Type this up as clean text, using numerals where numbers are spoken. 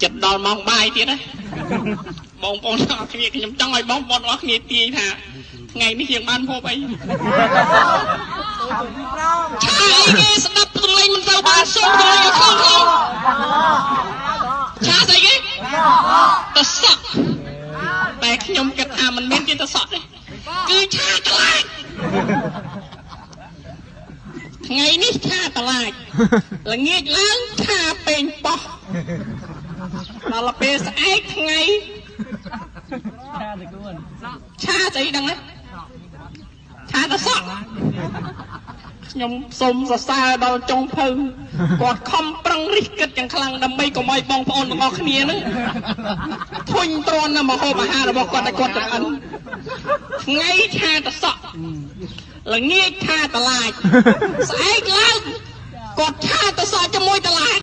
ចិត្តដល់ម៉ោងបាយទៀតណាបងប្អូនទាំងអស់គ្នាខ្ញុំចង់ឲ្យបងប្អូនទាំងអស់គ្នាទាយថាថ្ងៃនេះយើងបានហូបអីឆាអីគេស្ដាប់សំឡេងមិនទៅបានសុំសំឡេងឲ្យខ្លងខ្លងឆាស្អីគេតសក់តែខ្ញុំគិតថាមិនមែនជាតសក់ទេគឺឆាតឡាចថ្ងៃនេះឆាតឡាចល្ងាចឡើងឆាពេងប៉ោះដល់ពេលស្អែកថ្ងៃ ឆាតគួន ឆាស្អីដឹងទេឆាតសក់ខ្ញុំសូមសរសើរដល់ចុងភៅគាត់ខំប្រឹងរិះគិតយ៉ាងខ្លាំងដើម្បីកុំឲ្យបងប្អូនទាំងអស់គ្នាហ្នឹងធុញទ្រាន់នៅម្ហូបអាហាររបស់គាត់តែគាត់ចម្អិនថ្ងៃឆាតសក់ល្ងាចឆាតឡាចស្អែកឡើងគាត់ឆាតសក់ជាមួយតឡាច។